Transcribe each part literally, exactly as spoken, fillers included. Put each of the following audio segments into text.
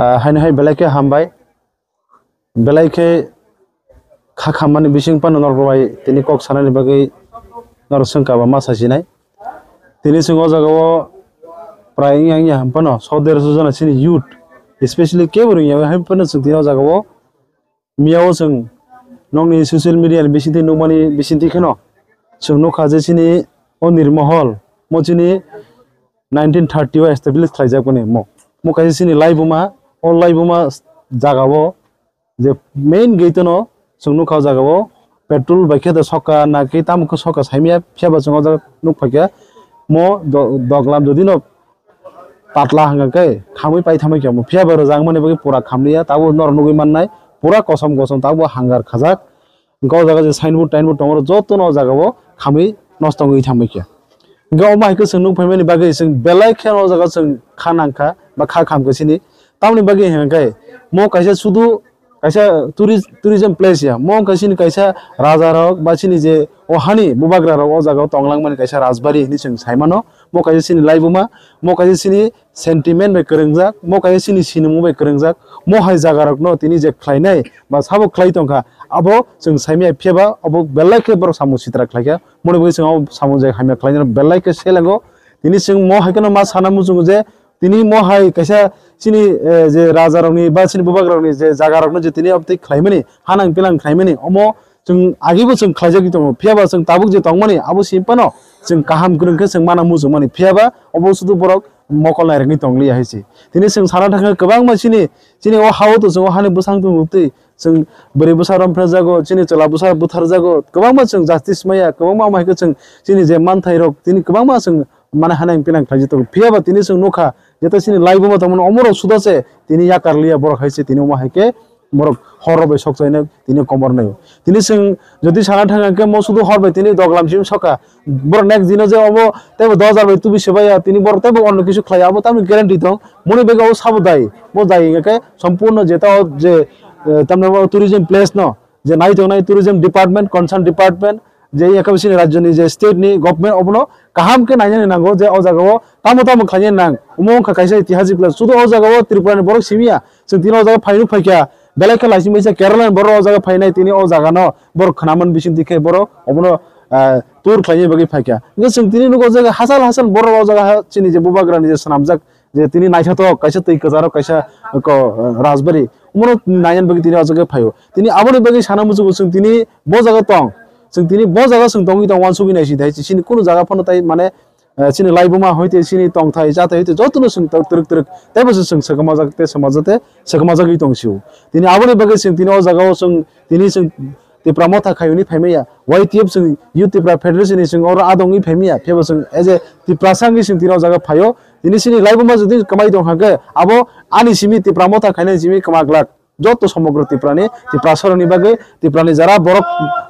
Ah, haino hai belai khe hambai. Belai khe kha khammani bising phano norok bai tini kok sanani bagwi norok swngkha ba ma sasinai. Tini chwng o jaga o prai wngya wngya ham phano so derso jona chini youth, especially kebo rwngya hai phano chwng tini o jaga o miyao chwng nokni social media ni bisingtwi nukmani bisingtwi kheno chwng nukha je chini o Nirmohol mo chini nineteen thirty o establish khlaijak boni mo. Mo kaisa chini laibuma, o laibuma jaga o je main gate no chwng nukha o jaga o petrol bai khe da sokha na khe tamo khe sokha saimaya phiya ba chwng o jaga nuk phaikha mo do-, doglam jodi no patla hanga khe khamwi pai thamwi khe mo phiya ba rwjak mani bagwi pura khamliya tabo norok nugwi mannai pura kosom kosom tabo hangar khajak. Hwnkhe o jaga je signboard tainboard tongo, jotono o jaga o khamwi nosto wngwi thangbai khe. Hwnkhe omo hai khe chwng nuk phaimani bagwi chwng belai khe o jaga chwng kha nangkha ba kha khamkha chini. Tamoni bagwi hwnkhe mo kaisa sudu kaisa tourist, tourism place ya. Mo wngkha chini kaisa raja rok ba chini je o hani bubagra rok o jaga o tong langmani kaisa rajbari hinwi chwng sai mano. Mo kaisa chini laibuma, mo kaisa chini sentiment bai kwrwngjak, mo kaisa chini sinimung bai kwrwngjak, mo hai jaga rokno tini je khlainai ba sabo khlai tongkha, abo chwng saimaya phiya ba abo belai khe borok samung sitra khlaikha, moni bagwi chwng abo samung je hamya khlainai belai khe selengo. Tini chwng mo hai kheno ma sana muchungo je tini mo hai kaisa chini, eh, je raja rokni ba chini bubagra rokni je jaga rokno je tini obtwi khlaimani, hanang pinang khlaimani, omo chwng agibo chwng khlaijagwi tongo, phiya ba chwng tabuk je tongmani abo simi phano chwng kaham kwrwng khe chwng mana muchungmani, phiya ba obo sudu borok mokol nairwkni tong liya hai se. Tini chwng sana thangkha kwbangma chini, chini o ha-o to chwng o hani bwsang tong twi chwng bwrwi bwsa romphre jago, chini chwla bwsa buthar jago, kwbangma chwng justice maya, kwbangma ama hai khe chwng chini je manthai rok tini kwbangma chwng mana hanang pinang khlai tongo, phiya ba tini chwng nukha jeta chini laibuma tongmani omorok suda se tini yakar liya borok hai se tini omo hai khe borok hor rok bai sok chainai tini komor nai. Tini chwng jodi sana thang khe mo sudu hor bai tini doglam sim soka. Borok next dino je obo teibo dos hajar bai tubi sebaya tini borok teibo onno kisu khlai abo tamni guarantee tong. Moni bega o sabo dai. Bo dai hingkhe sompurno jeta o je, eh, tamni bo tourism place no je nai tongnai tourism department, concern department, je yakha bisini rajyoni je state ni government obono kaham khe nainani nango je o jaga o tamo tamo khlainani nang. Omo wngkha kaisa itihasik place. Sudu o jaga o Tripura ni borok simiya. Chwng tini o jaga phainuk phaikha. Belai khe laising baisa Kerala ni borok o jaga phainai tini o jaga no borok khnaman bising dikhe borok obono, ah, tour khlaina bagwi phaikha. Hingkhe chwng tini nugo o jaga hachal hachal borok o jaga ha chini je bubagra ni je swnamjak je tini naithotok kaisa twi kwcharo kaisa ko, ah, rajbari. Omono nainani bagwi tini o jaga phaio. Tini aboni bagwi sana muchungo chwng tini bo jaga tong. Chwng tini bo jaga chwng tongwi tong uansugwi naising thai chini kunu jaga phano tai mane eh, chini laibuma hoite chini tongthai chathai hoite jotono chwng twrwk twrwk teibo se chwng swkmajak tei swmajak tei swkmajagwi tong sio. Tini aboni bagwi chwng tini o jaga o chwng tini chwng Tipra Motha khai hwnwi phaimaya, Y T F chwng Youth Tipra Federation ni chwng oro adongwi phaimaya, phiyaba chwng as a Tiprasa wngwi chwng tini o jaga phaio. Tini chini laibuma jodi kwmai tong kha khe abo ani simi Tipra Motha khainai simi kwma glak. Joto somogro Tiprani, Tiprasarokni bagwi, Tiprani jara borok,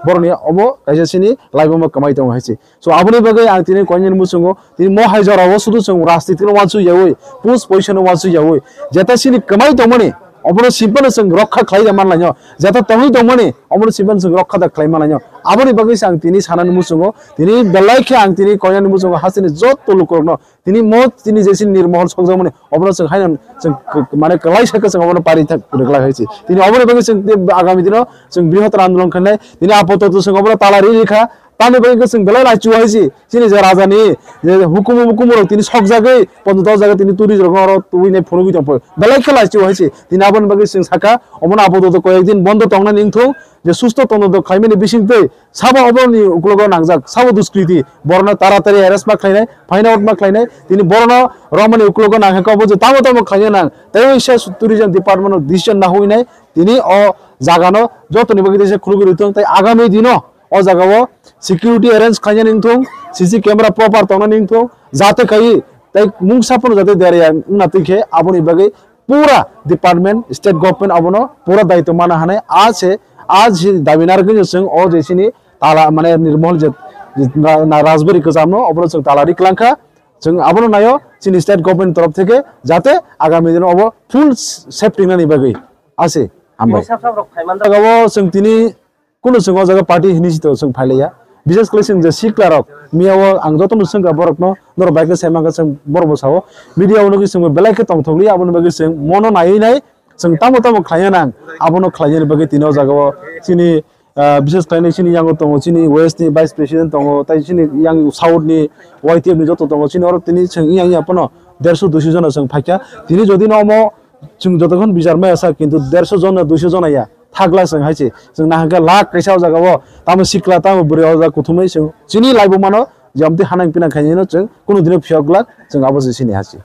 borokni obo kaisa chini laibuma kwmai tongo hai se. So, aboni bagwi ang tini koinani muchungo, tini mo hai jorao sudu chwng rajnitino uansuk yaui, pus poisano uansuk yaui, jeta chini kwmai tongmani, obono simpano chwng rokha khlai da manlaino, jeta tongwi tongmani, obono simpano chwng rokha da khlai manlaino. Aboni bagwi se ang tini sanani muchungo, tini belai khe ang tini koinani muchungo hasteni joto lukurokno, tini mo tini je chini Nirmohol sokjakmani, obono chwng haino chwng k-, mane kwlai sakhe chwng obono pari thak rwglak hai se. Tini oboni bagwi chwng tei agami dino chwng brihottor andolon khainai. Tini apatot chwng obono tala ri rikha. Tamni bagwi khe chwng belai laichio hai se. Chini je rajani je hukumu mukumu rok tini sokjagwi, pondo dojagwi tini tourist rok oro tubui nai phunugwi tongphai. Belai khe laichio hai se. Tini aboni bagwi chwng sakha, obono apatot koyek din bondo tongnani wngthung, je susto tongthok khlaimani bisingtwi Sabo oborokni uklogo nangjak, sabo duskriti, borokno taratari arrest ma khlainai, find out ma khlainai, tini borokno romani uklogo nangkha khe obo je tamo tamo khlaina nang, tei waisa tourism department no decision nahuinai, tini o jagano jotoni bagwi teisa khulugwi rwthwng, tei agami dino o jagao security arrange khlainani wngthung, C C camera proper tongnani wngthung, jate khai tei mungsa phano jate derya wngna twi khe aboni bagwi pura department, state government abono pura daitw mana hanai. A se, a se dabi narwkhe chwng o je chini tala, mane, Nirmohol je, je na, na Rajbari kwchamno obono chwng tala ri kwlangkha. Chwng abono naio chini state government torof theke jate agami dino obo full safety nani bagwi. A se, hambai. Tini sab sab rok phaiman da. Jagao chwng tini kunu chwng o jaga party hinwi sito chwng phailaiya. Bishes khlai chwng je sikla rok, Miya o ang joto no swngkha borok no, norok bai khe sai mankha, chwng borok bo sao. Media o nugwi chwng belai khe tongthok li, aboni bagwi chwng mono naiwi nai chwng tamo tamo khlaiya nang, abono khlainani bagwi tini o jaga o chini, ah, bises khlainai chini yango tongo, chini west ni vice president tongo, tai chini yang south ni Y T F ni joto tongo, chini oro tini chwng yang yang pono derso duiso jona chwng phaikha. Tini jodi no omo chwng jotokhon bichar maya sa, kintu derso jona, duiso jona ya. Thakla chwng hai se. Chwng nahakhe lakh kaisa o jaga o. Tamo sikla, tamo bwrwi o jaga kuthumwi chwng. Chini laibuma no je amtwi hanang pinang khainai no chwng kunu dino phiyok glak, chwng abo se chini hasi.